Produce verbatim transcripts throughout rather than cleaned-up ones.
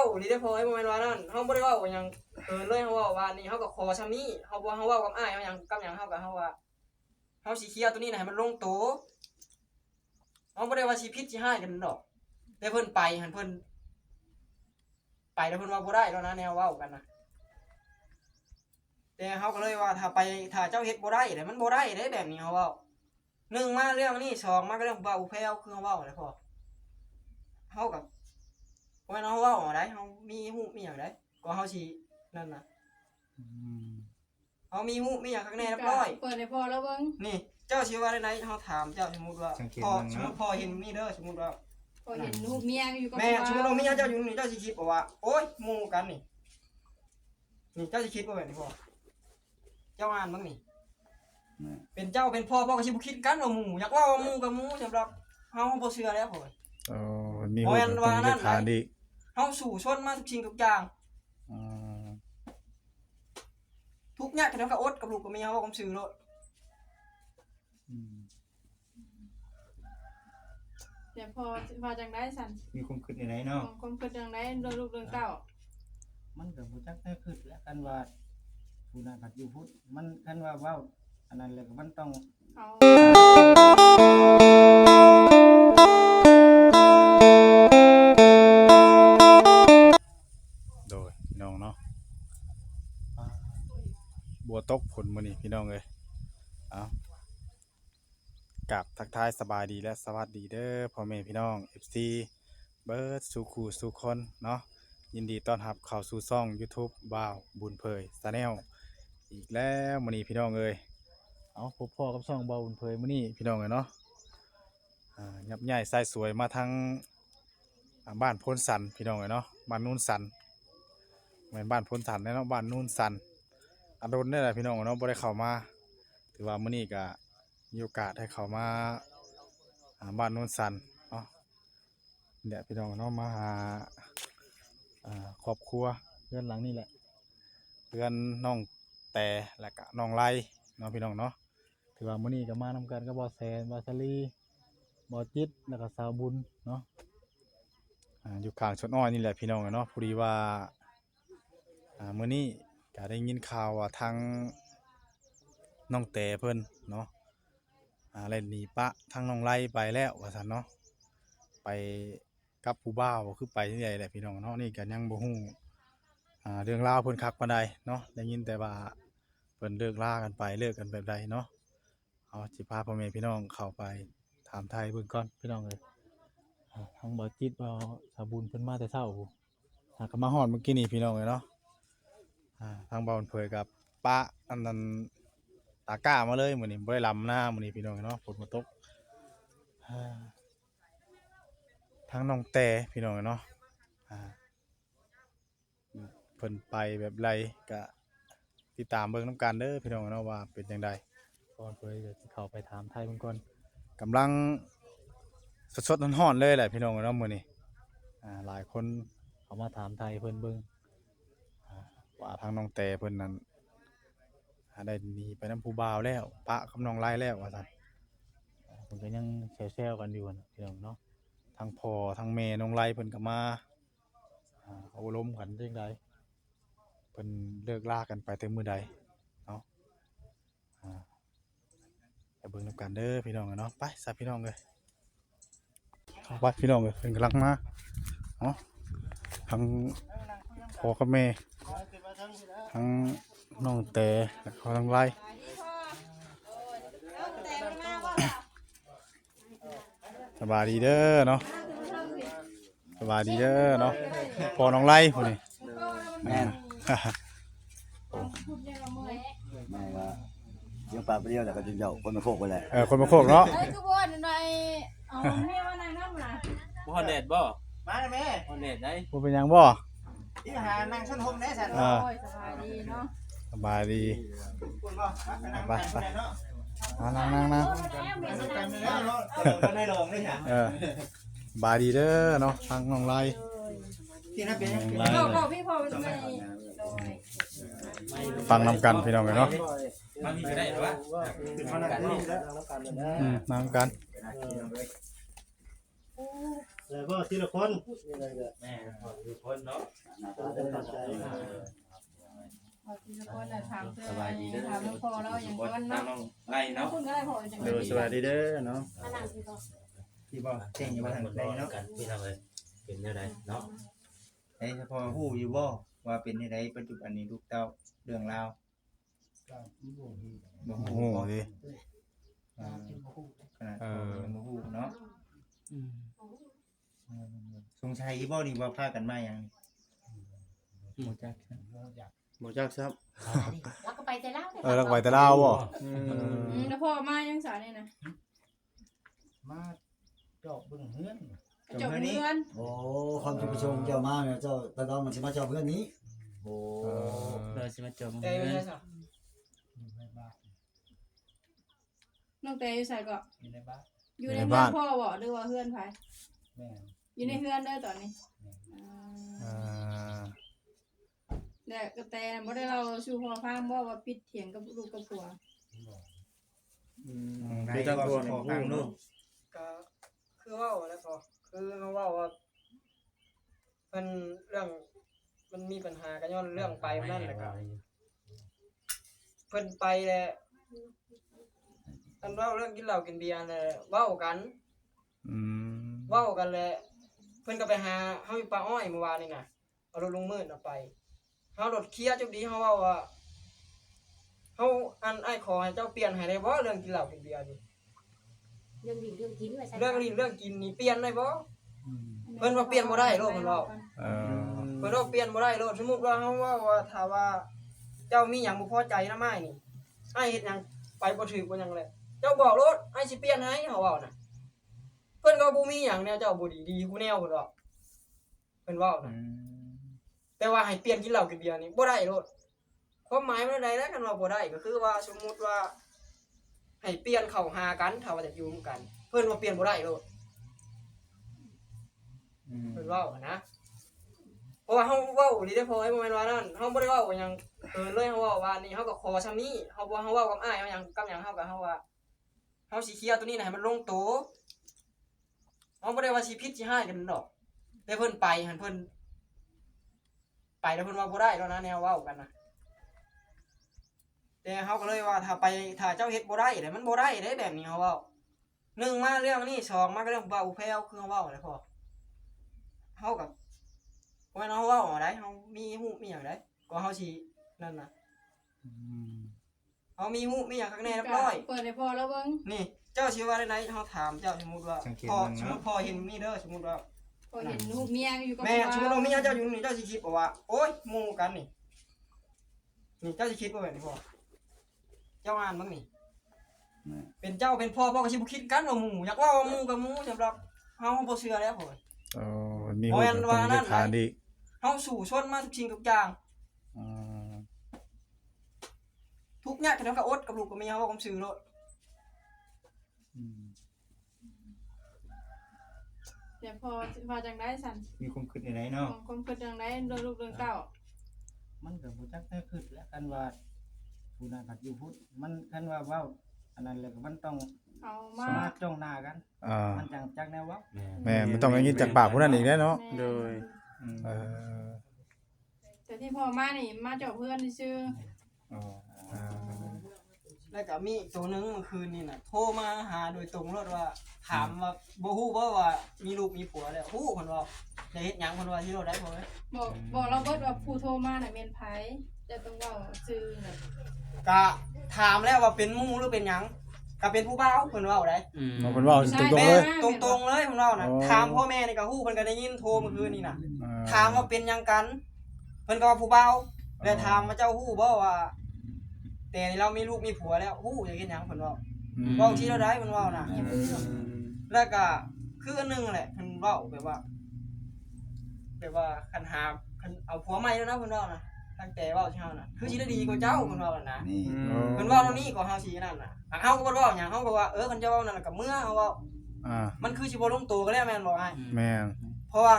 านี่ได้พอให้บ่แม่นว่านั่นเฮาบ่ได้เว้าหยังเกินเลยเฮาเว้าว่านี่เฮาก็ขอซำนี้เฮาบ่เฮาเว้ากับอ้ายเฮาหยังกับหยังเฮาก็เฮาว่าเฮาสิเคลียร์ตัวนี้นะให้มันลงโตเฮาบ่ได้ว่าสิผิดสิฮ้ายกันดอกแต่เพิ่นไปหั่นเพิ่นไปแล้วเพิ่นว่าบ่ได้แล้วนะแนวเว้ากันนะแต่เฮาก็เลยว่าถ้าไปถ้าเจ้าเฮ็ดบ่ได้แล้วมันบ่ได้เด้แบบนี้เฮาเว้า หนึ่งมาเรื่องนี้สองมาก็เรื่องผู้บ่าวผู้แพ้วคือเฮาเว้าแหละพ่อเฮากับบ่แม่นเฮาเว้าเอาได้เฮามีฮู้มีหยังได้ก็เฮาสินั่นน่ะอืมเฮามีฮู้มีหยังคักแน่เรียบร้อยเปิดให้พ่อแล้วเบิ่งนี่เจ้าสิว่าได้ไหนเฮาถามเจ้าสมมุติว่าสังเกตพ่อเบิ่งเนาะสมมุติพ่อเห็นมีเด้อสมมุติว่าพ่อเห็นฮู้เมียอยู่กับแม่นสมมุติว่าเมียเจ้าอยู่นี่เจ้าสิคิดบ่ว่าโอ๊ยหมู่กันนี่ นี่เจ้าสิคิดว่าแบบนี้บ่เจ้าอ่านเบิ่งนี่นะเป็นเจ้าเป็นพ่อพ่อก็สิบ่คิดกันว่าหมู่อยากเว้าว่าหมู่กับหมู่สำหรับเฮาบ่เชื่อแล้วพ่อเออมันมีบ่แม่นว่าอันนั้นหลักฐานอีกเฮาสู้ชนมาทุกสิ่งทุกอย่างอืมทุกข์ยากจนก็อดกับลูกกับเมียเฮาความซื่อโลด อืมแต่พอพอจังได้สันมีความคิดในไหนเนาะความคิดจังได้เรื่องลูกเรื่องเต้ามันก็บ่จักได้คิดแล้วกันว่าผู้นั้นพัดอยู่พุ้นมันคันว่าเว้าอันนั้นแล้วก็มันต้องเอาโดยพี่น้องเนาะบัวตกผลมื้อนี้พี่น้องเอ้ยเอา กราบทักทายสบายดีและสวัสดีเด้อพ่อแม่พี่น้องเอฟซีเบิดสู่คู่สู่คนเนาะยินดีต้อนรับเข้าสู่ช่อง YouTube บ่าวบุญเผย Channel อีกแล้วมื้อนี้พี่น้องเอ้ยเอาพบพ้อกับช่องบ่าวบุญเผยมื้อนี้พี่น้องเอ้ยเนาะอ่ายับย้ายสายสวยมาทางอ่าบ้านโพนสันพี่น้องเอ้ยเนาะบ้านโนนสันแม่นบ้านโพนสันแหละเนาะบ้านโนนสันอ่ะโดนได้แหละพี่น้องเอ้ยเนาะบ่ได้เข้ามาถือว่ามื้อนี้ก็ มีโอกาสให้เข้ามาอ่าบ้านโนนสันเนาะเนี่ยพี่น้องเนาะมาหาอ่าครอบครัวเฮือนหลังนี้แหละเฮือนน้องแต่และก็น้องไลเนาะพี่น้องเนาะถือว่ามื้อนี้ก็มานำกันกับบ่าวแสนบ่าวสาลีบ่าวจิตแล้วก็สาวบุญเนาะอ่าอยู่ข้างสวนอ้อยนี่แหละพี่น้องเนาะพอดีว่า อ่ามื้อนี้ก็ได้ยินข่าวว่าทางน้องแต่เพิ่นเนาะอ่าได้หนีปะทางน้องไลไปแล้วว่าซั่นเนาะไปกับผู้บ่าวคือไปที่ใดแหละพี่น้องเนาะนี่ก็ยังบ่ฮู้อ่าเรื่องราวเพิ่นคักปานใดเนาะได้ยินแต่ว่าเพิ่นเลิกลากันไปเลิกกันแบบใดเนาะ เอาสิพาพ่อแม่พี่น้องเข้าไปถามไทยเบิ่งก่อนพี่น้องเอ้ยอ่าทางบ่าวจิตบ่าวสาวบุญเพิ่นมาแต่เช้าพุ้นหากนมาฮอดเมื่อกี้นี่พี่น้องเอ้ยเนาะอ่าทางบ่าวเผยกับปะอันนั้นตาก้ามาเลยมื้อนี้บ่ได้ลำนามื้อนี้พี่น้องเอ้ยเนาะฝนบ่ตกอ่าทางน้องแต่พี่น้องเอ้ยเนาะอ่า เพิ่นไปแบบใดก็ติดตามเบิ่งนำกันเด้อพี่น้องเนาะว่าเป็นจั่งใดก่อนเพิ่นก็สิเข้าไปถามไทยเพิ่นก่อนกำลังสดๆร้อนๆเลยแหละพี่น้องเนาะมื้อนี้อ่าหลายคนเข้ามาถามไทยเพิ่นเบิ่งอ่าว่าทางน้องแต่เพิ่นนั้นอ่าได้หนีไปนำผู้บ่าวแล้วปะกับน้องไลแล้วว่าซั่นอ่าเพิ่นก็ยังแซวๆกันอยู่หั่นน่ะพี่น้องเนาะทั้งพ่อทั้งแม่น้องไลเพิ่นก็มา อ่าอบรมกันจั่งใดเพิ่นเลิกลากันไปแต่มื้อใดเนาะอ่าไปเบิ่งนำกันเด้อพี่น้องเนาะไปซะพี่น้องเอ้ยเข้าวัดพี่น้องเอ้ยเพิ่นกำลังมาเนาะทั้งพ่อกับแม่ทั้งน้องแต่แล้วก็ทั้งไล สบายดีเด้อเนาะสบายดีเด้อเนาะพ่อน้องไล่ผู้นี้แม่นแม่นว่าเลี้ยงปลาไปเดียวแต่ก็จนเจ้าคนมาโคกไปแหละเออคนมาโคกเนาะเอ้ยคือบ่อนหน่อยเอาแม่ว่านางน้ำหมาบ่ฮอนแดดบ่มาแม่ฮอนแดดได้บ่เป็นหยังบ่ ที่หานั่งชั้นหกแน่สันเออโอ้ยสบายดีเนาะสบายดีไปไปมานั่งนั่งนั่งเออสบายดีเด้อเนาะทางน้องไล่ที่นั่นเป็นน้องไล่บอกบอกพี่พอทำไมฟังนำกันพี่น้องเนาะนั่งนี่ก็ได้หรือวะอืมนั่งกัน แต่ว่าทีละคน แม่น พอทุกคนเนาะ เอาทีละคนน่ะ ถามเพื่อน สบายดีเด้อ ถามหลวงพ่อเราอย่างก่อนเนาะ ทางน้องไล่เนาะ คุณก็ได้พอจัง โดย สวัสดีเด้อเนาะ มานั่งสิพ่อ ที่บ่เก่งอยู่บ่ทางใดเนาะ กันพี่น้องเอ้ย เป็นแนวใดเนาะ ไอ้เฉพาะฮู้อยู่บ่ว่าเป็นจังใดปัจจุบันนี้ลูกเต้าเรื่องราว ก็บ่ฮู้ บ่ฮู้ โอ้โห บ่ ดิ อ่า ขนาด เออ พ่อยังบ่ฮู้เนาะ อืม อืม สงสัยอีบ่นี่ว่าพากันมาหยัง บ่จัก บ่จักครับ แล้วก็ไปแต่ลาว เออ แล้วก็ไปแต่ลาวบ่ อืม อืม แล้วพ่อมายังสาเนี่ยนะ มาจอบเบิ่งเฮือน จอบเบิ่งเฮือน โอ้ ความจุประสงค์เจ้ามาเนี่ย เจ้าตะดองมันสิมาจอบเฮือนนี้ โอ้ เออ เราสิมาจอบเบิ่ง แต่อยู่ เฮือน ไสซะ อยู่ในบ้าน น้องแต่อยู่ไสก็ อยู่ในบ้าน อยู่ใน ใน เฮือ บ้าน นพ่อบ่ หรือว่าเฮือนไผ แม่น อยู่ในเฮือนเด้อตอนนี้ แม่น อ่า อ่า แต่กระแตบ่ได้เล่าสู่พ่อฟังบ่ว่าปิดเถียงกับลูกกับผัว บ่ อืม อืม คือทางพ่อนี่ พ่อฟังลูก ก็คือเว้าแล้วพ่อ คือเฮาเว้าว่า เพิ่นเรื่อง มันมีปัญหากันย้อนเรื่องไปนั่นแหละครับ เพิ่นไปแหละ อันเว้าเรื่องกินเหล้ากินเบียร์นั่นแหละ เว้ากัน อืม เว้ากันแหละ เพิ่นก็ไปหาเฮาอยู่ป่าอ้อยเมื่อวานนี่นะ เอารถลุงมืดน่ะไป เฮาโลดเคลียร์จบดี เฮาเว้าว่า เฮา อัน อ้ายขอให้เจ้าเปลี่ยนให้ได้บ่ เรื่องกินเหล้ากินเบียร์นี่ เรื่องหลิ้นเรื่องกินว่าซั่น เรื่องหลิ้นเรื่องกินนี่เปลี่ยนได้บ่ อืม เพิ่นว่าเปลี่ยนบ่ได้โลด เพิ่นเว้า เออ เพิ่นว่าเปลี่ยนบ่ได้โลด สมมุติว่าเฮาเว้าว่า ถ้าว่าเจ้ามีหยังบ่พอใจนำอ้ายนี่ อ้ายเฮ็ดหยังไปบ่ถูกบ่หยังแหละ เจ้าบอกโลด อ้ายสิเปลี่ยนให้ เฮาเว้านะ เพิ่นก็บ่มีหยังแนว เจ้าบ่ดี ดีกูแนว เพิ่นว่า เพิ่นเว้านะ อืม แต่ว่าให้เปลี่ยนกินเหล้ากินเบียร์นี่บ่ได้โลด ความหมายมันใดนะ คันว่าบ่ได้ก็คือว่า สมมุติว่า ให้เปลี่ยนเข้าหากัน ถ้าว่าอยากอยู่นำกัน เพิ่นว่าเปลี่ยนบ่ได้โลด อืม เพิ่นเว้าหั้นนะ เพราะว่าเฮาเว้าอีหลีเด้อพ่อเอ้ย บ่แม่นว่านั่น เฮาบ่ได้เว้าหยังเกินเลย เฮาเว้าว่านี่ เฮาก็ขอส่ำนี้ เฮาบ่ เฮาเว้ากับอ้ายเฮาหยัง กับหยัง เฮาก็ เฮาว่า เฮาสิเคลียร์ตัวนี้นะให้มันลงโต เฮาบ่ได้ว่าสิผิดสิฮ้ายกันดอก แต่เพิ่นไปหั่น เพิ่นไปแล้วเพิ่นว่าบ่ได้แล้วนะ แนวเว้ากันนะ แต่เฮาก็เลยว่าถ้าไป ถ้าเจ้าเฮ็ดบ่ได้เด้ มันบ่ได้เด้ แบบนี้เฮาเว้า หนึ่งมาเรื่องนี้ สองมาก็เรื่องผู้บ่าวผู้แพ้ว คือเฮาเว้าแหละพ่อ เฮาก็ บ่แม่นเฮาเว้าเอาได้ เฮามีฮู้มีหยังได้ ก็เฮาสินั่นนะ อืม เฮามีฮู้มีหยังคักแน่เรียบร้อย เปิดให้พ่อลาวเบิ่ง นี่ เจ้าสิว่าได้ได เฮาถามเจ้า สมมุติว่า สังเกต พ่อ เบิ่งเนาะ สมมุติพ่อเห็นนี่เด้อ สมมุติว่า พ่อเห็นฮู้เมียอยู่กับ แม่น ผัว สมมุติว่าเมียเจ้าอยู่นี่ เจ้าสิคิดบ่ว่า โอ๊ย หมู่กันนี่ นี่ เจ้าสิคิดบ่แบบนี้พ่อ เจ้าอ่านเบิ่งนี่ แม่น เป็นเจ้าเป็นพ่อ พ่อก็สิบ่คิดกันว่าหมู่ อยากเว้าว่าหมู่กับหมู่ สำหรับเฮาบ่เชื่อแล้วพ่อ เออ มีฮู้ บ่แม่นว่านั่น เป็นหลักฐานอีก เฮาสู้ชนมาทุกสิ่งทุกอย่าง อืม ทุกข์ยากเท่าใดก็อดกับลูกกับเมีย เว้าความซื่อโลด อืม แต่พ่อ พ่อจังได๋ซั่น มีความคิดจังได๋เนาะ ความคิดจังได๋เรื่องลูกเรื่องเต้า มันก็บ่จักแนวคิดแหละ คันว่าผู้นั้นพัดอยู่พุ้น มัน คันว่าเว้าอันนั้นแล้วก็มันต้อง เอามา มาจ้องหน้ากัน อ่า มันจั่งจักแนวเว้า แม่น แม่น มันต้องได้ยินจากปากผู้นั้นอีกแล้วเนาะ แม่น โดย อืม เออ แต่ที่พ่อมานี่มาจอบเฮือนซื่อๆ อ๋อ อ่า แล้วก็มีอีกตัวหนึ่งเมื่อคืนนี่น่ะ โทรมาหาโดยตรงโลดว่า ถามว่า บ่ฮู้บ่ว่ามีลูกมีผัวแล้ว ฮู้เพิ่นว่า ได้เฮ็ดหยังเพิ่นว่า สิโลดได้บ่เอ้ย บอก บอกลาวเบิดว่าผู้โทรมาน่ะแม่นไผ แต่ต้องเว้าชื่อน่ะ กะถามแล้วว่าเป็นหมู่หรือเป็นหยัง ก็เป็นผู้บ่าวเพิ่นเว้าได้ อืม เพิ่นเว้าตรงๆเลย แม่น ตรงๆเลยเพิ่นเว้านะ อ๋อ ถามพ่อแม่นี่ก็ฮู้ เพิ่นก็ได้ยินโทรเมื่อคืนนี่น่ะ อ่า ถามว่าเป็นหยังกัน เพิ่นก็ว่าผู้บ่าว แล้วถามว่าเจ้าฮู้บ่ว่า แต่นี่เรามีลูกมีผัวแล้ว ฮู้ อยากเฮ็ดหยัง เพิ่นเว้า อืม เว้าที่เราได้ เพิ่นเว้านะ อืม แล้วก็คืออันหนึ่งแหละ เพิ่นเว้าแบบว่า แบบว่าคันหา คันเอาผัวใหม่แล้วนะ เพิ่นเว้านะ ตั้งแต่เว้าที่เฮานะ คือสิได้ดีกว่าเจ้า เพิ่นเว้านะ นี่ อืม เพิ่นเว้าเท่านี้ก็เฮาสินั่นน่ะ เฮาก็บ่ได้เว้าหยัง เฮาก็ว่า เออ คันเจ้าเว้านั่นน่ะก็เมือ เฮาเว้า อ่า มันคือสิบ่ลงตัวกันแล้วแม่นบ่อ้าย แม่น เพราะว่า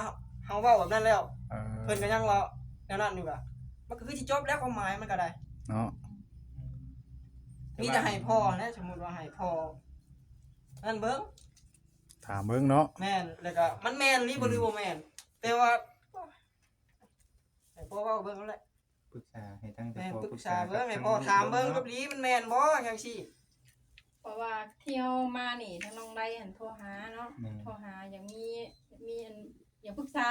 เฮาเว้าแบบนั้นแล้ว เออ เพิ่นก็ยังเว้าแนวนั้นอยู่กะ มันก็คือสิจบแล้วความหมายมันก็ได้ เนาะ มีแต่ให้พ่อนะ สมมุติว่าให้พ่อ นั่นเบิ่ง ถามเบิ่งเนาะ แม่น แล้วก็มันแม่นหรือบ่ อืม หรือบ่แม่น แต่ว่าให้พ่อเว้าเบิ่งเอาแหละ ปรึกษาให้ทั้ง แม่น พ่อ ปรึกษาเบิ่งให้พ่อถามเบิ่งกับหลีมันแม่นบ่จังซี่ เพราะว่าที่เฮามานี่ทางน้องไดหั้นโทรหาเนาะ แม่น โทรหาอยากมีมีอันอยากปรึกษา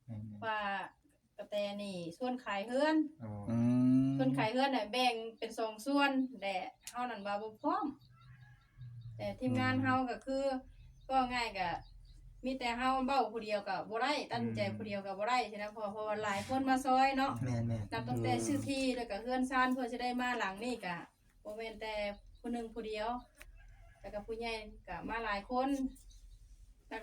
แม่น ว่ากระแตนี่ส่วนขายเฮือน อ๋อ อืม ส่วนขายเฮือนน่ะแบ่งเป็นสองส่วนแต่เฮานั่นว่าบ่พร้อม แต่ทีมงานเฮาก็คือก็ง่ายก็มีแต่เฮาเว้าผู้เดียวก็บ่ได้ตัดสินใจผู้เดียวก็บ่ได้ใช่นะเพราะเพราะว่าหลายคนมาซอยเนาะ แม่นแม่น นับตั้งแต่ซื้อที่แล้วก็เฮือนซานเพื่อสิได้มาหลังนี่ก็บ่แม่นแต่ผู้หนึ่งผู้เดียว แล้วก็ผู้ใหญ่ก็มาหลายคน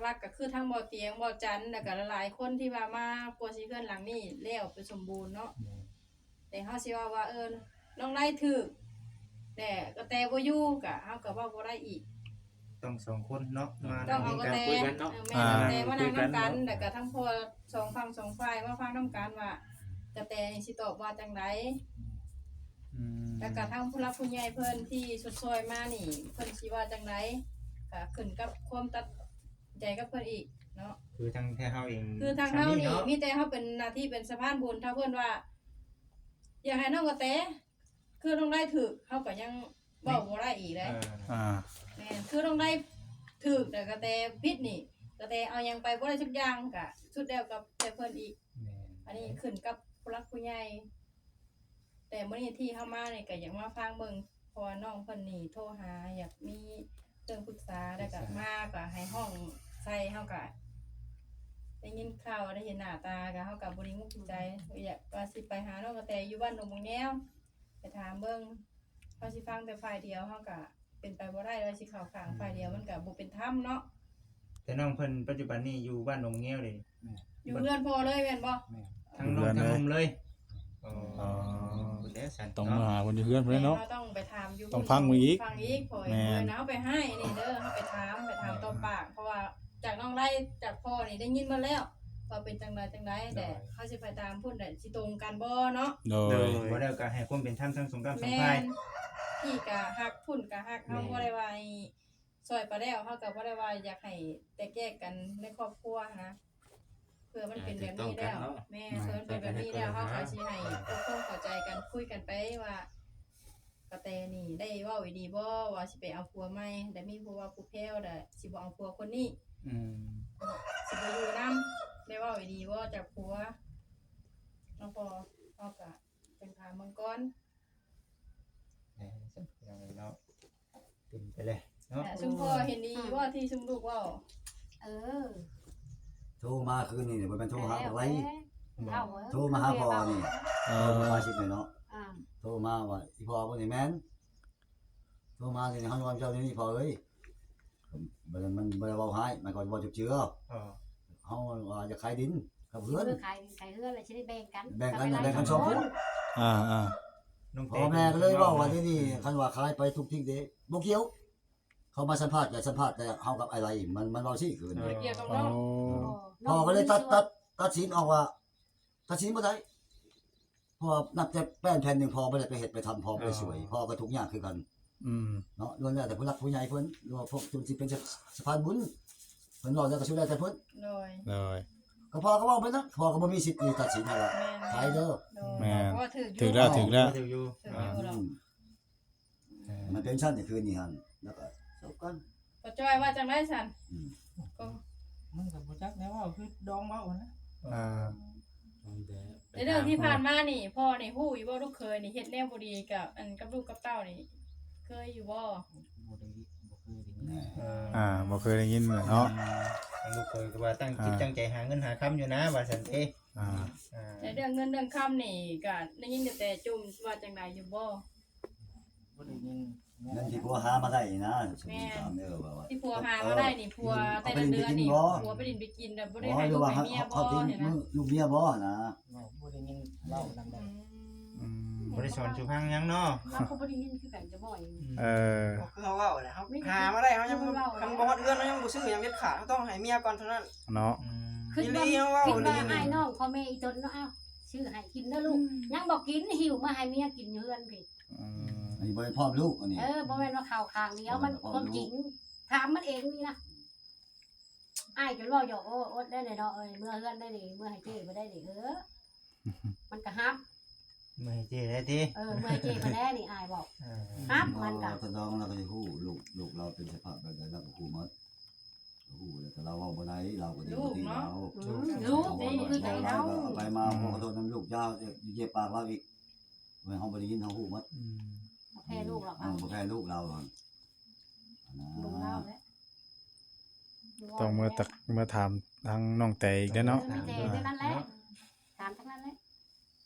หลักๆก็คือทั้งบ่อเตียงบ่อจันแล้วก็หลายๆคนที่ว่ามาปัวสิเฮือนหลังนี่แล้วเป็นสมบูรณ์เนาะ แม่น แต่เฮาสิว่าว่าเออน้องไล่ถืกแต่ก็แต่บ่อยู่ก็เฮาก็เว้าบ่ได้อีก ต้องสองคนเนาะมา ต้องเอากระแต คุยกันเนาะ เออแม่กระแตมานั่งนำกันแล้วก็ทั้งพ่อสองฝั่งสองฝ่ายมาฟังนำกันว่ากระแตนี่สิตอบว่าจังได อืม แล้วก็ทั้งผู้หลักผู้ใหญ่เพิ่นที่ชดช่วยมานี่เพิ่นสิว่าจังไดก็ขึ้นกับความตัดใจกับเพิ่นอีกเนาะ คือทางแท้เฮาเอง คือทางเฮานี่ สมีเนาะ มีแต่เฮาเป็นหน้าที่เป็นสะพานบุญถ้าเพิ่นว่า อยากให้น้องกระแต คือน้องได้ถืกเฮาก็ยังเว้าบ่ได้อีก เอ ได้ อ อ่า แม่นคือน้องได้ถืกแต่กระแตผิดนี่กระแตเอาหยังไปบ่ได้สักอย่างก็สุดแล้วกับแต่เพิ่นอีก แม่น อันนี้ขึ้นกับผู้หลักผู้ใหญ่ แต่มื้อนี้ที่เฮามานี่ก็อยากมาฟังเบิ่งเพราะว่าน้องเพิ่นนี่โทรหาอยากมีเรื่องปรึกษาแล้วก็มาก็ให้ห้องใส่เฮาก็ได้ยินข่าวได้เห็นหน้าตาก็เฮาก็บ่ได้งุกใจอยากว่าสิไปหาน้องกระแตอยู่บ้านดงบังแงวไปถามเบิ่งเฮาสิฟังแต่ฝ่ายเดียวเฮาก็เป็นไปบ่ได้ว่าสิเข้าข้างฝ่ายเดียวมันก็บ่เป็นธรรมเนาะ แต่น้องเพิ่นปัจจุบันนี้อยู่บ้านดงบังแงวเลย อยู่เฮือนพ่อเลยแม่นบ่ ทั้งน้องทั้งหนุ่มเลยอ๋อ อ๋อ แล้วสัน ต้องมาหาคนอยู่เฮือนเพิ่นเนาะ แม่นเฮาต้องไปถามอยู่ ต้องฟังเพิ่นอีก ฟังอีกพ่อ แม่น เนาะไปให้นี่เด้อเฮาไปถามไปถามต่อปากเพราะว่าจากน้องไล่จากพ่อนี่ได้ยินมาแล้วว่าเป็นจังไดจังไดแต่เฮาสิไปตามพุ่นน่ะสิตรงกันบ่เนาะ โดย บ่ได้ก็ให้ความเป็นธรรมทั้งสองด้านสอง แม่ ฝ่าย นพี่ก็ฮักพุ่นก็ฮักเฮา แม่น บ่ได้ว่าให้ซอยไปแล้วเฮาก็บ่ได้ว่าอยากให้แตกแยกกันในครอบครัวนะเพื่อมันเป็นแบบนี้แล้วแม่นเพื่อมันเป็นแบบนี้แล้วเฮาก็สิให้ตกลงเข้าใจกันคุยกันไปว่า กระแตนี่ได้เว้าอีดีบ่ว่าสิไปเอาผัวใหม่ได้มีผัวผู้แพ้วได้สิบ่เอาผัวคนนี้ อืม สิบ่อยู่นำได้เว้าอีดีบ่จากผัวเนาะพ่อเฮาก็เป็นถามเบิ่งก่อน แหมสันพี่น้องเนาะเป็นไปเลยเนาะ แต่ซุมพ่อเห็นดีบ่ที่ซุมลูกเว้า เออ โทรมาคืนนี้เนี่ยบ่แม่นโทรหาบักไล บอก เฮาเออ โทรมาหาพ่อนี่ เอ โทร อ มาสิบเลยเนาะ อ่า โทรมาว่าอีพ่อพวกนี้แม่นโทรมาสิเฮาว่าเจ้านี่พ่อเอ้ยบ่ได้มันบ่ได้เว้าหายมันก็เว้าเจือ อ๋อ เฮาว่าจะขายดินกับเฮือน เพื่อขายขายเฮือนแล้วสิได้แบ่งกัน แบ่งกัน กับ แบ่งกันสองคน อ่าอ่า น้อง พ่อแม่ก็เลยเว้าว่าที่นี่คันว่าขายไปทุกที่เด้บ่เกี่ยว เขามาสัมภาษณ์ก็สัมภาษณ์แต่เฮากับไอ้ไรมันมันเว้าสิคืน เออ เกี่ยวกับ อ๋อ น้อง พ่อก็เลยตัดตัดตัดสินออกว่า ตัดสินบ่ได้พ่อนับแต่แป้นแผ่นหนึ่งพ่อบ่ได้ไปเฮ็ดไปทำพ่อบ่ได้ช่วย พ่อก็ทุกข์ยากคือกัน อืม เนาะล้วนแล้วแต่ผู้หลักผู้ใหญ่เพิ่นหรือว่าพวกจุนสิเป็นสะพานบุญเพิ่นเว้าแล้วก็สุดแล้วแต่เพิ่น โดย โดย ก็พ่อก็เว้าไปนะพ่อก็บ่มีสิทธิ์ที่ตัดสินให้ว่า แม่น ขายเด้อ โดย แม่น เพราะว่าถืออยู่ ถือแล้วถือแล้ว ถืออยู่ ถืออยู่ อื เนาะ มมันเป็นชั้นในคืนนี้หั่นแล้วก็จบกัน พ่อจ้อยว่าจังได๋ซั่น อืม ก็ มันก็บ่จักแนวเว้าคือดองเว้านะ อ่า ในเรื่องที่ผ่านมานี่พ่อนี่ฮู้อยู่ว่าลูกเขยนี่เฮ็ดแนวบ่ดีกับอันกับลูกกับเต้านี่เคยอยู่บ่ บ่ได้บ่เคยได้ยิน แน่ เออ อ่าบ่เคยได้ยินเนาะ ทางลูกเคยก็ว่าตั้งจิต อ่า ตั้งใจหาเงินหาคำอยู่นะว่าซั่นเด้ อ่า อ่า ในเรื่องเงินเรื่องคำนี่ก็ได้ยินแต่แต่จุ่มว่าจังได๋อยู่บ่ บ่ได้ยิน นั่นที่ผัวหามาได้นะสมมุติถามเด้อว่าว่า ที่ผัวหามาได้นี่ผัวแต่ละเดือนนี่ผัวไปดินไปกินแต่บ่ได้ให้ลูกให้เมียบ่เนี่ยนะ ลูกเมียบ่นะ บ่ได้ยินเล่านำ อื ได้ ม อืม บ่ได้สอนสุพังหยังเนาะ เราก็บ่ได้ยินคือกันจะบ่อย เออ ก็คือเฮาเว้าแหละเฮาหามาได้เฮายังบ่คันบ่ฮอดเฮือนเฮายังบ่ซื้อหยังเด็ดขาดเฮาต้องให้เมียก่อนเท่านั้น เนาะ อืม คือว่าคิดว่าอ้ายน้องพ่อแม่อีตนเนาะอ้าวซื้อให้กินเด้อลูกยังบ่กินหิวมาให้เมียกินอยู่เฮือนพี่ อืม อันนี้บ่ได้พร้อมลูกอันนี้ เออบ่แม่นว่าข่าวข้างเดียวมันความจริงถามมันเองนี่นะ อ้ายจนเว้าหยอก โอ้ อดได้เลยเนาะ เอ้ย เมือเฮือนได้นี่ เมือให้เจ้บ่ได้นี่ เออ มันก็ฮับ เมือให้เจ้ได้ติ เออ เมือให้เจ้บ่ได้นี่ อ้ายบอก เออ ฮับมันก็ เออ ตาดองเราก็สิฮู้ ลูก ลูกเราเป็นสภาพแบบใดเราก็ฮู้หมด ฮู้แล้ว แต่เราเว้าบ่ได้ เราก็ดี ลูกเนาะ บ่ดีเรา อืม ลูก ลูก นี่ บ่คือใจเรา เอาไปมา อืม ขอโทษนำลูกยาว เย็บปากเราอีก เว้ย เฮาบ่ได้ยิน เฮาฮู้หมด อืม บ่แพ้ลูกหรอก เออ บ่แพ้ลูกเราหรอก นะ ลูกเราแหละ ต้องเมือตัก เมือถามทางน้องแตอีกเด้อเนาะ เออ มีแต่เท่านั้นแหละ เนาะ ถามทั้งนั้นแหละ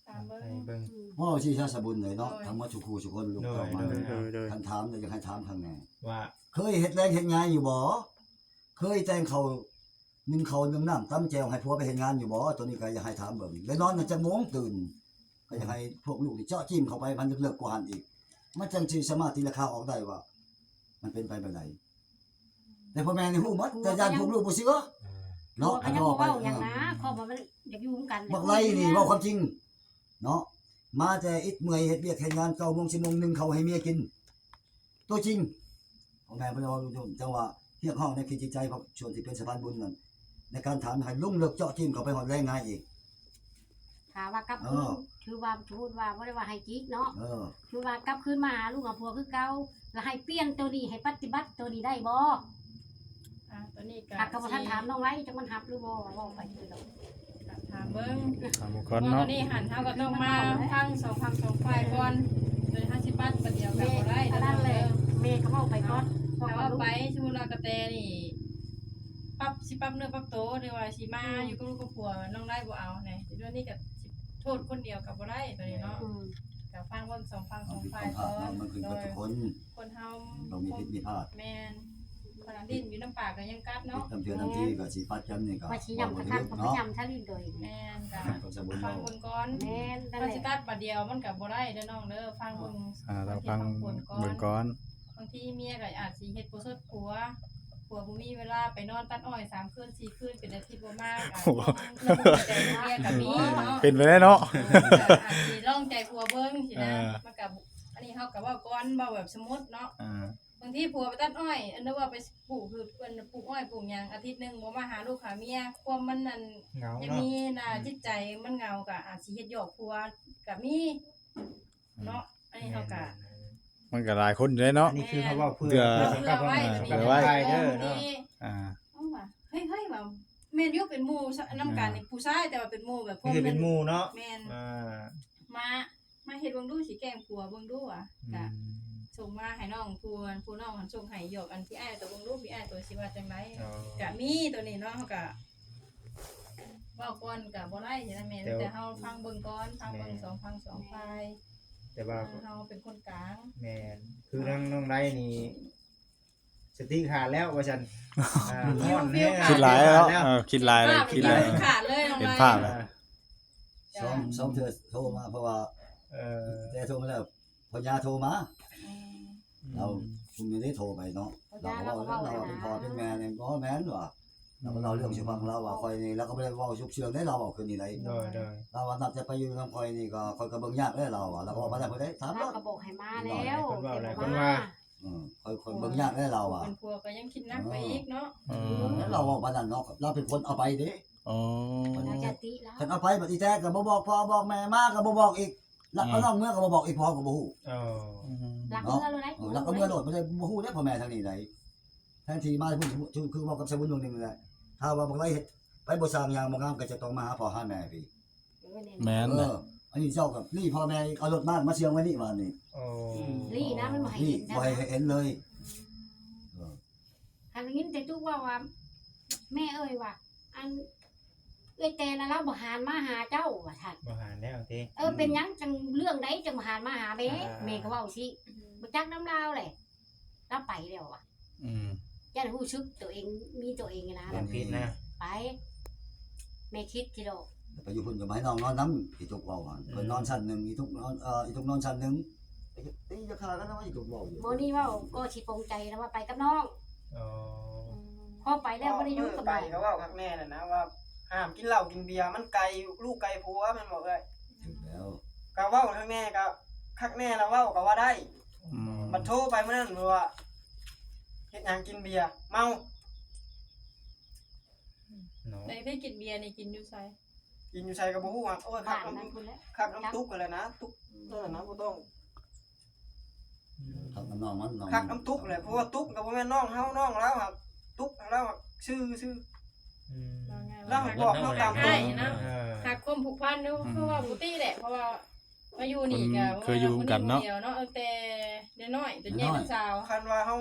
ถามเบิ่ง ให้เบิ่ง อืม เว้าสิซะสะบุญเลยเนาะ โดย ทั้งหมดทุกคู่ทุกคนลูกเต้ามา โดย โดย โดย โดย คันถามแล้วอยากให้ถามข้างใน ว่า เคยเฮ็ดแรงเฮ็ดงานอยู่บ่ เคยแต่งข้าว นึ่งข้าวนึ่งน้ำตำแจ่วให้ผัวไปเฮ็ดงานอยู่บ่ ตัวนี้ก็อยากให้ถามเบิ่ง แล้วนอนกันจักโมงตื่น ก็อยากให้พวกลูกนี่เจาะจิ้มเข้าไปมันลึกๆกว่าหั้นอีก มันจั่งสิสามารถตีราคาออกได้ว่า มันเป็นไปแบบใด แต่พ่อแม่นี่ฮู้หมด แต่ย่านพวกลูกบ่เชื่อ เนาะ ผัวก็ยังบ่เว้าหยังนะ เออ เพราะว่ามันอยากอยู่นำกัน บักไล่นี่เว้าความจริง เนาะ มาแต่อิดเมื่อยเฮ็ดเวียกเฮ็ดงาน เก้าโมง สิบโมง นึ่งข้าวให้เมียกิน ตัวจริง พ่อแม่เพิ่นเว้าอยู่ จังว่าเรียกร้องในขีดจิตใจ เพราะส่วนที่เป็นสะพานบุญนั่น ในการถามให้ลงลึกเจาะจริงเข้าไปฮอดแรงงานอีก ถ้าว่ากลับคืน เออ ถือว่า สมมุติว่าบ่ได้ว่าให้จิกเนาะ เออ ถือว่ากลับคืนมาหาลูกหาผัวคือเก่า แล้วให้เปลี่ยนตัวนี้ ให้ปฏิบัติตัวนี้ได้บ่ อ่า ตัวนี้ก็ หากก็บ่ทันถามน้องไลจักมันฮับหรือบ่ เว้าไปคือดอก ถามเบิ่ง ถามเบิ่งก่อนเนาะ ตัวนี้หั่น เฮาก็ต้องมาฟังสองฝั่งสองฝ่ายก่อน โดยเฮาสิปัดประเดี๋ยวก็บ่ได้ แม่ เท่านั้นแหละ เด้อ แม่ก็เว้าไปก่อน เนาะ เพราะว่า ถ้าว่าไป สมมุติว่ากระแตนี่ ปรับ สิปรับเนื้อปรับตัว หรือว่าสิมา อืม อยู่กับลูกกับผัว น้องไลบ่เอาแหน่ เดี๋ยวนี้ก็สิโทษคนเดียวก็บ่ได้ ตัวนี้เนาะ อืม ก็ฟังเบิ่งสองฝั่งสองฝ่ายก่อน มันเป็นความพลาดเนาะ มันขึ้นกับทุกคน โดย คนเฮา ต้องมีผิดมีพลาด แม่น ขนาดลิ้นอยู่นำปากก็ยังกัดเนาะ ทำเทื่อทำทีก็สิปัดกันนี่ก็ ว่าสิย่ำกระทั่งก็ไปย่ำทะลิ้นโดย แม่นจ้ะ ก็สมมุติ ฟังเบิ่งก่อน แม่น นั่นแหละ ถ้าสิตัดบาดเดียวมันก็บ่ได้เด้อน้องเด้อ ฟังเบิ่ง อ่า เราฟัง บางทีฟังผลก่อน เบิ่งก่อน บางทีเมียก็อาจสิเฮ็ดบ่สดผัว ผัวบ่มีเวลาไปนอนตัดอ้อยสามคืนสี่คืน เป็นอาทิตย์บ่มา โอ้โห ก็ลองใจเมียก็มีเนาะ เป็นไปได้เนาะ เออ ก็อาจสิลองใจผัวเบิ่งซี้นะ เออ มันก็ อันนี้เฮาก็เว้าก่อน เว้าแบบสมมุติเนาะ อ่า บางทีผัวไปตัดอ้อย อันนึกว่าไปปลูก คือเพิ่นปลูกอ้อยปลูกหยัง อาทิตย์หนึ่งบ่มาหาลูกหาเมีย ความมันนั่น เหงาเนาะ ยังมีน่ะ อืม จิตใจมันเหงา ก็อาจสิเฮ็ดหยอกผัวก็มี อืม เนาะ อันนี้เฮาก็ แม่นๆๆ มันก็หลายคนอยู่เด้เนาะ อันนี้คือเขาเว้าเพื่อ เพื่อ เพื่อสำหรับ เพื่อไว้ เพื่อสำหรับ แบบนี้ ใครเด้อเนาะ อ่า เอาว่ะ เฮ้ยๆ ว่าแม่นอยู่เป็นหมู่นำกันนี่ อ่า ผู้ชาย แต่ว่าเป็นหมู่แบบ คือเป็นหมู่เนาะ แม่น อ่า มา มาเฮ็ดเบิ่งดู สิแกล้งผัวเบิ่งดูว่ะ อืม กะส่งมาให้น้องผู้ ผู้น้องหั้นส่งให้หยอกอันพี่อ้ายตัวเบิ่งดู พี่อ้ายตัวสิว่าจั่งใด อ๋อ กะมีตัวนี้เนาะ เฮากะเว้าก่อนกะบ่ได้สินะแม่ แต่ แต่เฮาฟังเบิ่งก่อน ฟังเบิ่ง แม่น สองฝั่งสองฝ่าย แต่ว่า เฮาเป็นคนกลาง แม่น คือทางน้องไลนี่ สติขาดแล้วว่าซั่น อ่า ฮ้อนแฮง คิดหลายแล้ว คิดหลายแล้ว เออ คิดหลายเลย คิดหลาย ขาดเลย เห็นภาพแล้ว อ่า สอง สองเทื่อโทรมา เพราะว่า เออ แต่โทรมาแล้ว พ่อย่าโทรมา อืม เรา อืม คุณไม่ได้โทรไปเนาะ พ่อย่า เราก็เว้า เราก็เว้า เราเป็นพ่อเป็นแม่เนี่ย บ่แม่นว่ะ เราก็เล่าเรื่องสู่ฟัง เราว่า ข้อยนี่ เราก็บ่ได้เว้าชุบเชื่องได้ เราเว้าคืนนี้ได๋ โดย โดย เราว่านับแต่ไปอยู่นำข้อยนี่ก็ ข้อยก็เบิ่งยากเด้ เราว่า เราก็เว้ามาได้บ่ได้ ถาม เรา เรา ก็บอกให้มาแล้ว เพิ่นเว้าหลาย เพิ่นว่า เออ ข้อย ข้อยเบิ่งยากเด้อเราอะ เป็นผัวก็ยังคิดหนักไปอีกเนาะ เออ แล้วเราเว้าปานนั้นเนาะ เราเป็นคนเอาไปเด้ อ๋อ เราจะติแล้ว คันเอาไปบัดอีแท้ก็บ่บอกพ่อบอกแม่ มาก็บ่บอกอีก ลักเอาน้องเมือก็บ่บอกอีก พ่อก็บ่ฮู้ เออ อืม ลักเมือโลดได้ เออ ลักเอาเมือโลด บ่ได้ บ่ฮู้เด้พ่อแม่ทางนี้ได๋ แทนที่มาพูด คือเว้ากับสะบุญวงหนึ่งนั่นแหละ ถ้าว่าบักไล่เฮ็ดไปบ่สร้างหยังบ่งาม ก็จะต้องมาหาพ่อหาแม่พี่ แม่น เออ อันนี้เจ้ากับนี่พ่อแม่เอารถมา มาเชียงไว้นี่วันนี้ โอ้ อืม ลี่นะ มันบ่ให้ นี่ เห็นนะ บ่ให้เห็นเลย เออ หันยินแต่ตุ๊กว่าว่า แม่เอ้ยว่า อัน เอ้ยแต่ละเราบ่หันมาหาเจ้าว่าซั่น บ่หันแล้วติ เออ เป็นหยังจังเรื่องใดจังบ่หันมาหาแม่ อ่า แม่ก็เว้าสิ อืม บ่จักนำลาวแหละ ลาวไปแล้วว่ะ อืม ย่านรู้สึกตัวเอง มีตัวเองนะ ย่านผิดนะ ไป แม่คิดทีเดียว ไปอยู่พุ่นก็บ่ให้น้องนอนนำ อีตุ๊กเว้าหั่น อืม เพิ่นนอนชั้นหนึ่ง อีตุ๊กนอน เอ่อ อีตุ๊กนอนชั้นหนึ่ง ตีจะฆ่ากันนะ อีตุ๊กเว้าอยู่ โมนี่เว้าก็สิปลงใจนะว่าไปกับน้อง อ๋อ อืม พอไปแล้วบ่ได้อยู่กับ ไป แม่ ก็เว้าคักแน่น่ะนะว่า ห้ามกินเหล้ากินเบียร์ มันไกลลูกไกลผัว แม่นบ่เอ้ย ถูกแล้ว ก็เว้าคักแน่ ก็คักแน่แล้วเว้าก็ว่าได้ อืม บัดโทรไปมื้อนั้นว่า เฮ็ดหยังกินเบียร์ เมา แต่ที่กินเบียร์นี่กินอยู่ไส กินอยู่ไสก็บ่ฮู้อ่ะโอ้ยคักน้ำคักน้ำตุ๊กกันแหละนะตุ๊กนั่นแหละนะบ่ต้อง คักน้ำน้องมันน้อง คักน้ำตุ๊กแหละเพราะว่าตุ๊กก็บ่แม่นน้องเฮาน้องลาวครับตุ๊กลาวครับชื่อชื่อ อืม ว่าไง แล้วบอกเขาตามตรง นะ เออ หักความผูกพันเนาะเพราะว่าปกติแหละเพราะว่ามาอยู่นี่ก็ เคยอยู่กันเนาะ เดียวเนาะตั้งแต่น้อยจนใหญ่เป็นสาว คันว่าเฮา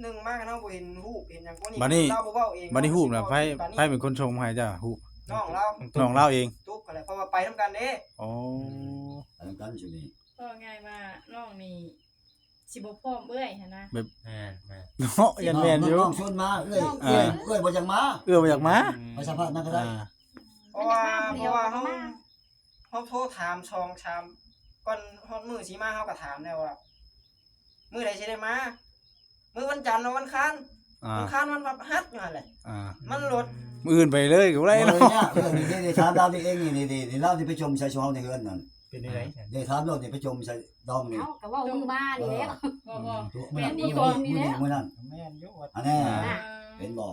หนึ่งมากเฮาบ่เห็นรูปเห็นหยังพวกนี้ บัดนี้ เฮาบ่เว้าเอง บัดนี้ฮูบนะไผ บัดนี้ ไผเป็นคนส่งมาให้เจ้าฮูบ น้องลาว น้องลาวเอง ตุ๊กกันแหละเพราะว่าไปนำกันเด้ อ๋อ อันนั้นกันอยู่นี่ ก็ง่ายว่าน้องนี่สิบ่พร้อมเอื้อยหั่นนะ แม่นแม่น เนาะยันแม่นอยู่ น้องชวนมาเอ้ย อ่า เอ้ยเอ้ยบ่จังมา เอื้อมาจากมา ไปสัมภาษณ์มาก็ได้ อ่า เพราะว่าเพราะว่าเฮาเฮาโทรถามสองสามก่อนฮอดมื้อสิมาเฮาก็ถามแล้วว่ามื้อใดสิได้มามื้อวันจันทร์เนาะวันอังคาร อ่า วันอังคารวันพฤหัสอยู่หั่นแหละ อ่า มันลด มื้ออื่นไปเลยก็บ่ได้ เอ เนาะ อเนี่ยเออนี่นี่ถามลาวนี่เองนี่นี่นี่นี่ลาวนี่ไปชมใส่ช่องในเฮือนนั่น เป็นยังไง เดี๋ยวถามลาวนี่ไปชมใส่ดองนี่ เอ้าก็เว้ามือมานี่แหละ บ่บ่ ตัว แม่น มื้อ ก่อน มื้อมื้อมื้อนั่น แม่นอยู่ว่า อันนี้ อ่า เห็นบ่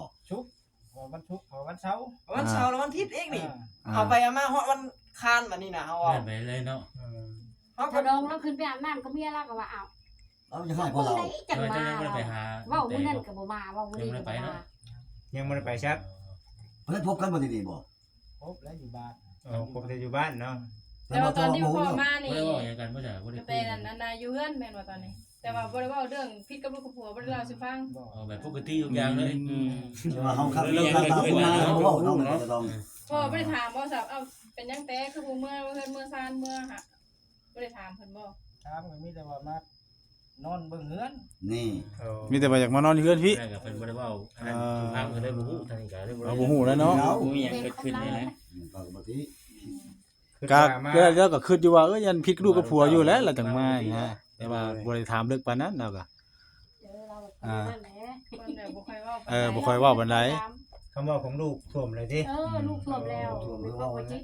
วันศุกร์วันเสาร์ วันเสาร์และวันอาทิตย์เองนี่ อ่า เอาไปเอามาฮอดวันอังคารบัดนี้นะเฮาเอา ไปเลยเนาะ เออ เฮา พอดองแล้วขึ้นไปอาบน้ำกับเมียแล้วก็ว่าอ้าว เอาจะให้พวกเรา จังมา เออจังบ่ได้ไปหา เว้ามื้อนั้นก็บ่มาเว้ามื้อนี้ก็บ่มา ยังบ่ได้ไปเนาะ เพิ่นพบกันบ่ที่นี่บ่ พบแล้วอยู่บ้าน อ๋อพบแต่อยู่บ้านเนาะ แต่ว่าตอนที่พ่อมานี่ บ่ได้เว้าหยังกันบ่จ้ะบ่ได้ ก็ คุ แต่ ย นั้นอันน่ะอยู่เฮือนแม่นว่าตอนนี้ แต่ว่าบ่ได้เว้าเรื่องผิดกับลูกกับผัวบ่ได้เล่าสู่ฟัง บอก อ๋อแบบปกติทุกอย่างเลยอืม แต่ว่าเฮาครับเรื่องการตามมาเฮาเว้าเนาะมันก็ต้อง พ่อบ่ได้ถามบ่สับเอ้าเป็นหยังแต่คือบ่เมือเฮือนเมือซานเมือหะบ่ได้ถามเพิ่นบ่ ถามก็มีแต่ว่ามานอนเบิ่งเฮือน นี่ โอ้ มีแต่ว่าอยากมานอนอยู่เฮือนพี่ นั่นก็เพิ่นบ่ได้เว้าอันนั้นสู่ฟังก็เลยบ่ฮู้ทางนี้ก็เลย เราบ่ฮู้แล้วเนาะ เรา บ่มีหยังเกิดขึ้นนี่แหละ อืมก็ปกติ ก็แล้วก็คิดอยู่ว่าเอ้ยยันผิดลูกกับผัวอยู่แล้วเราจังมานะแต่ว่าบ่ได้ถามลึกปานนั้นเราก็ เออเราก็นั่นแหละ คนแบบบ่ค่อยเว้า เออบ่ค่อยเว้าปานใด คำเว้าของลูกท่วมเลยติ เออลูกท่วมแล้ว ท่วม ลูก แล้ว เว้าบ่จิต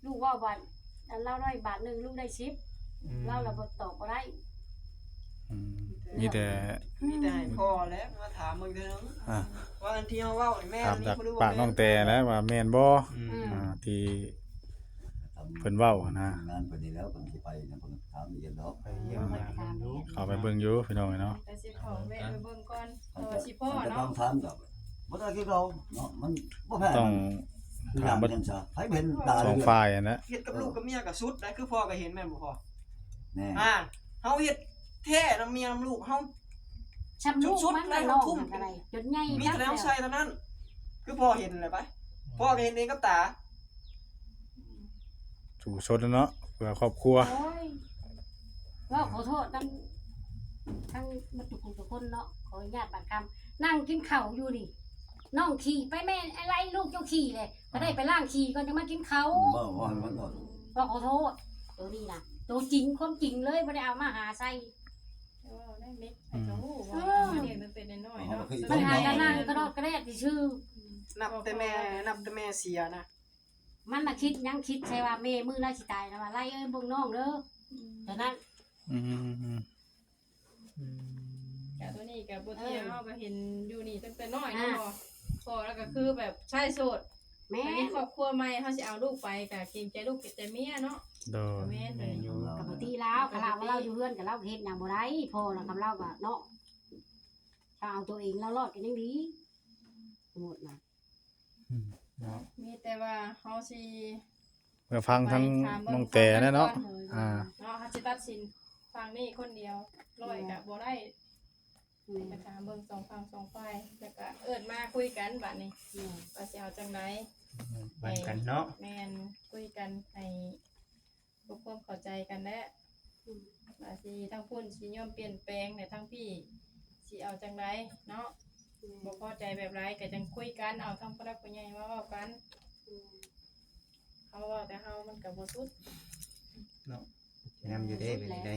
ลูกเว้าบาทอันเล่าได้บาทหนึ่งลูกได้สิบ อืม เล่าแล้วบ่ตอบบ่ได้ อืมมีแต่ มีแต่ให้พ่อแหละมาถามมึงเด้อ อ่ะ ว่าอันที่เฮาเว้านี่แม่น ถามจาก หรือบ่ ปากน้องแต่แล้วว่าแม่นบ่ อืม อ่าที่เพิ่นเว้านะ งานเพิ่นนี่แล้วเพิ่นสิไปนะเพิ่นถามอีกแล้ว ไปเยี่ยมมายามดู เข้าไปเบิ่งอยู่พี่น้องเนาะ แต่สิขอแวะไปเบิ่งก่อนเพราะว่าสิพ่อ มันก็ เนาะ ต้องถามดอกบ่ได้คือเราเนาะมันบ่แพ้ ต้อง คืออย่างนั้นซะให้เห็นตา สองฝ่ายอะนะ เฮ็ดกับลูกกับเมียก็สุดนะคือพ่อก็เห็นแม่นบ่พ่อ แน่ อ่าเฮาเฮ็ดแท้นำเมียนำลูกเฮา ชำลูกมันก็ลองอะไรจนใหญ่ มีแต่แนวใส่เท่านั้น คือพ่อเห็นแหละไปพ่อก็เห็นเองกับตา สู่ชนแล้วเนาะเพื่อครอบครัว โอ้ยว่าขอโทษทั้งทั้งมาทุกคนทุกคนเนาะขออนุญาตบาดคำนั่งกินข้าวอยู่นี่น้องขี่ไปแม่อะไรลูกเจ้าขี่เลยก็ได้ไปล้างขี่ก่อนจะมากินข้าว บ่ว่ามันก็ ว่าขอโทษตัวนี้นะตัวจริงความจริงเลยไม่ได้เอามาหาใส่ เออได้มิกแต่ก็ฮู้ว่ามาเลี้ยงตั้งแต่น้อยๆเนาะ มันหากันนั่งกระโดดกระแดดซื่อ นับแต่แม่นับแต่แม่เสียนะ มันน่ะคิดยังคิดใช่ว่าแม่มือน่าสิตายนะว่าไล่เอ้ยเบิ่งน้องเด้อแต่นั้น อืมอืมอืม อืม กะตัวนี้กะบ่เที่ยงเฮาก็เห็นอยู่นี่ตั้งแต่น้อยเนาะพ่อแล้วก็คือแบบชายโสด แม่ อันนี้ครอบครัวใหม่เฮาสิเอาลูกไปกะเกรงใจลูกเกรงใจเมียเนาะ โดย แม่น แม่นอยู่ กับปกติลาวคาราว่าเราอยู่เฮือนกับเราเฮ็ดหยังบ่ได้พ่อนะคำเล่าก็เนาะถ้าเอาตัวเองเรารอดกันยังดีสมมตินะ เนาะ มีแต่ว่าเฮาสิ เพื่อฟังทั้งน้องแต่นะเนาะอ่า เนาะเฮาสิตัดสินฟังนี่คนเดียวร้อยกะบ่ได้ แม่ ไปถามเบิ่งสองฝั่งสองฝ่ายแล้วก็เอิ้นมาคุยกันบัดนี้ว่าสิเอาจังได ปันกันเนาะ แม่นคุยกันให้พวกความเข้าใจกันแหละว่าสิทั้งพุ่นสิยอมเปลี่ยนแปลงแต่ทั้งพี่สิเอาจังไดเนาะบ่พอใจแบบไรก็จังคุยกันเอาทั้งผู้หลักผู้ใหญ่มาเว้ากันเขาเว้าแต่เฮามันก็บ่สุด นำอยู่เด้เป็นได๋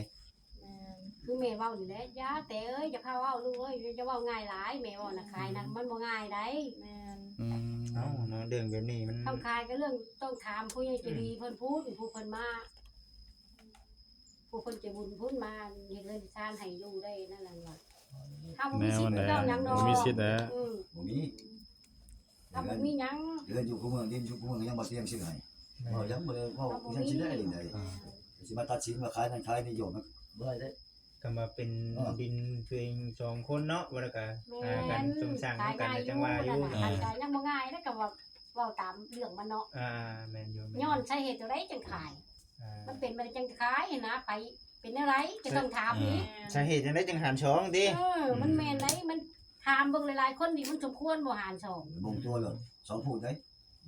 แม่น คือแม่เว้านี่แหละอย่าแต่เอ้ยอย่าพาเว้าลูกเอ้ยอย่าเว้าง่ายหลายแม่เว้านะขายนะมันบ่ง่ายได้ แม่น อืม เอ้าเนาะเรื่องแบบนี้มัน ต้องขายก็เรื่องต้องถามผู้ใหญ่ใจดีเพิ่นพูดผู้เพิ่นมา ผู้เพิ่นใจบุญพูดมาเฮ็ดเรือนสร้างให้อยู่ได้นั่นแหละว่าเฮาบ่มีสิทธิ์เจ้าหยังดอก บ่มีสิทธิ์แล้ว อืม บ่มี ถ้าบ่มีหยัง เรือนอยู่คู่เมือง ดินอยู่คู่เมือง ยังบ่เตรียมซื้อให้ เว้ายังบ่ได้เว้า เฮาบ่มี ยังสิได้จั่งใด๋ อ่า สิมาตัดสินว่าขายนั่นขายนี่ โยมมันบ่ได้เด้ ก็มาเป็น เออ ดินตัวเองสองคนเนาะ ว่าแล้วก็ แม่น หากันสมสร้าง ขาย นำกัน ง่าย จั่งว่าอยู่ อยู่ นั่นน่ะ อ่า ขายก็ยังบ่ง่ายเด้ ก็ว่า เว้าตามเรื่องมันเนาะ อ่า แม่นอยู่ แม่นอยู่ ย้อนสาเหตุตัวใดจั่งขาย อ่า มันเป็นมาจั่งขายนะ ไปเป็นอะไร จะต้องถามอีก อ่า สาเหตุจั่งใดจั่งหารสองติ เออ มันแม่นได๋ มันถามเบิ่งหลายๆคนนี่ มันสมควรบ่หารสอง เบิ่งตัวเลย สองผู้ใด๋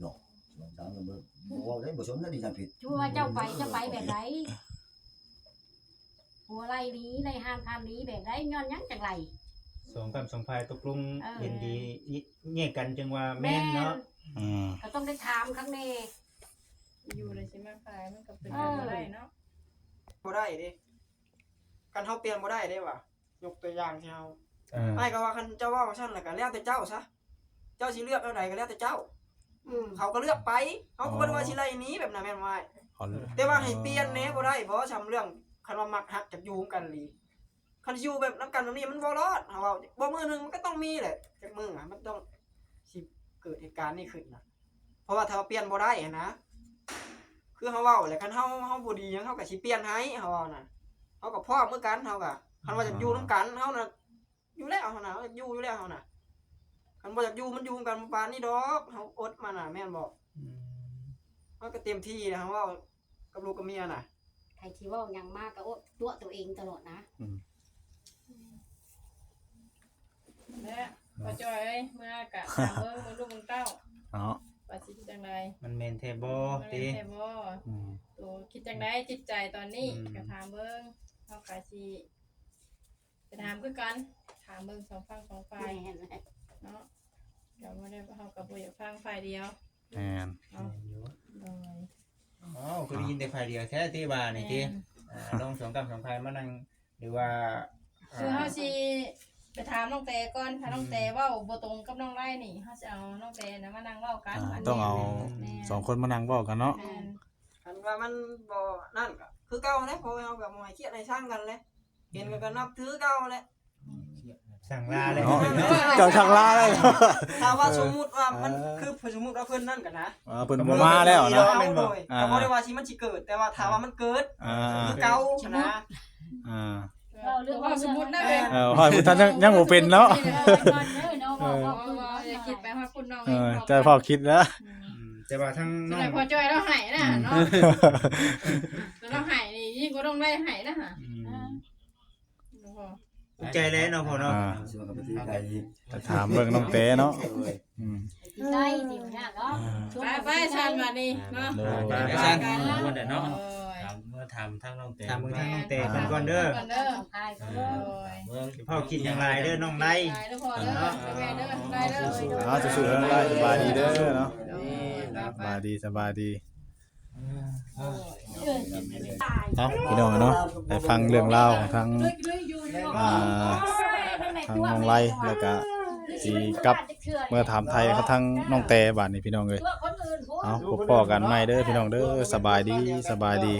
ดอก สองสาม เบิ่ง บ่เว้าได้ บ่สนได้ นี่ทำผิด ถือว่าเจ้าไป เจ้าไปแบบใด ผัวไล่หนี ไล่ห้ามพาหนีแบบใด ย้อนหยังจั่งไล่ สองกำสองฝ่ายตกลง เออ เห็นดี แยกกันจั่งว่าแม่นเนาะ แม่น อืม ก็ต้องได้ถามคักแน่ อยู่เลยสิมาขาย มันก็เป็น เออ ไปบ่ได้เนาะ บ่ได้เด้ คันเฮาเปลี่ยนบ่ได้เด้ว่ะ ยกตัวอย่างที่เฮา อ่า อ้ายก็ว่าคันเจ้าเว้าซั่นน่ะก็แล้วแต่เจ้าซะ เจ้าสิเลือกแนวใดก็แล้วแต่เจ้า อืม เขาก็เลือกไป เฮาก็บ่ได้ว่า อ๋อ สิไล่หนีแบบนั้นแม่นบ่อ้าย อ๋อ แต่ว่าให้เปลี่ยนแหน่บ่ได้บ่ ซ่ำเรื่องคันว่ามักฮักจักอยู่ร่วมกันอีหลี คันอยู่แบบนำกันแบบนี้มันบ่รอด เฮาเว้า บ่มื้อหนึ่งมันก็ต้องมีแหละ จักมื้ออะ มันต้องสิเกิดเหตุการณ์นี้ขึ้นนะ เพราะว่าถ้าเปลี่ยนบ่ได้หั้นนะ คือเฮาเว้าแหละ คันเฮา เฮาบ่ดีหยัง เฮาก็สิเปลี่ยนให้ เฮาเว้านะ เฮาก็พร้อมคือกัน เฮาก็ คันว่าอยากอยู่นำกัน เฮานะ อยู่แล้วเฮานะ เฮาอยากอยู่อยู่แล้วเฮานะ คันบ่อยากอยู่ มันอยู่นำกันบ่ปานนี้ดอก เฮาอดมาน่ะ แม่นบ่ อืม เฮาก็เต็มที่แล้ว เฮาเว้ากับลูกกับเมียน่ะ ใครสิเว้าหยังมาก็โอ๊ะ ตัวตัวเองตลอดนะ อืม และพ่อจ้อยเอ้ย เมื่อกะถามเบิ่ง เบิ่งลูกเบิ่งเต้า เนาะ ว่าสิคิดจั่งใด มันแม่นแท้บ่ มันแม่นแท้บ่ ติ อืม ตัวคิดจั่งใดจิตใจตอนนี้ อืม ก็ถามเบิ่ง เฮาก็สิไปถามคือกัน ถามเบิ่งสองฝั่งสองฝ่าย แม่นแหละ เนาะ ก็บ่ได้ เฮาก็บ่อยากฟังฝ่ายเดียว แม่น เนาะ แม่นอยู่ โดย อ๋อ คือได้ยินแต่ฝ่ายเดียวแท้ติว่านี่ติ แม่น อ่า ลองสองกำสองฝ่ายมานั่ง หรือว่า คือเฮาสิไปถามน้องแต่ก่อน ถ้าน้องแต่ อืม เว้าบ่ตรงกับน้องไล่นี่ เฮาสิเอาน้องแต่น่ะมานั่งเว้ากัน อ่า บัดนี้ ต้องเอา แม่น สองคนมานั่งเว้ากันเนาะ แม่น คันว่ามันบ่นั่นก็คือเก่าแหละ เพราะว่าเฮาก็บ่ให้เครียดให้ชังกันแหละ เห็นกันก็นับถือเก่าแหละ สั่งลาเลย เนาะ เจ้าสั่งลาเลย ถ้าว่าสมมุติว่ามัน เออ คือสมมุติว่าเพิ่นนั่นกันนะ เออ เพิ่นบ่มาแล้วนะ แม่นบ่ โดย อ่า ก็บ่ได้ว่าสิมันสิเกิด แต่ว่าถ้าว่ามันเกิด อ่า คือเก่านะ อ่า เว้าเรื่อง เว้าสมมุตินะ เออ เออ ฮอดพุทธะยัง ยังบ่เป็นเนาะ เออ เว้าเรื่อง เออ เว้าเรื่อง อย่าคิดไปฮอดคุณน้อง เออ เอง เจ้าพ่อคิดแล้ว อืม อืม แต่ว่าทั้งน้อง พ่อจ้อยเราให้นะเนาะ อืม เราให้นี่ยิ่งกว่าต้องได้ให้นะ อืม เออ ขอบใจเลยเนาะพ่อเนาะ อ่า ส่วนกับไปถือไก่อีก จะถามเบิ่งน้องแต่เนาะ โดย อืม สิได้สิยากเนาะ ไปๆ ซั่นบัดนี้เนาะ โดย ไปๆ ซั่น เนาะ โดย ถาม เมื่อถามทางน้องแต่ ถามเบิ่งทางน้องแต่เพิ่นก่อนเด้อ ก่อนเด้อ โดย เบิ่ง พ่อคิดหยังหลายเด้อน้องไล่ หลายเด้อพ่อเด้อ เนาะ แม่เด้อ ไล่เด้อ เอาสู้ๆ น้องไล่ สบายดีเด้อเนาะ โดย สบายดี สบายดี เอ้า พี่น้องเนาะ ได้ฟังเรื่องราวของทาง อ่า ทางน้องไล่ แล้วก็สิกลับเมือถามไทยกับทางน้องแต่บาดนี้พี่น้องเอ้ย เอ้า พบพ้อกันใหม่เด้อพี่น้องเด้อ สบายดี สบายดี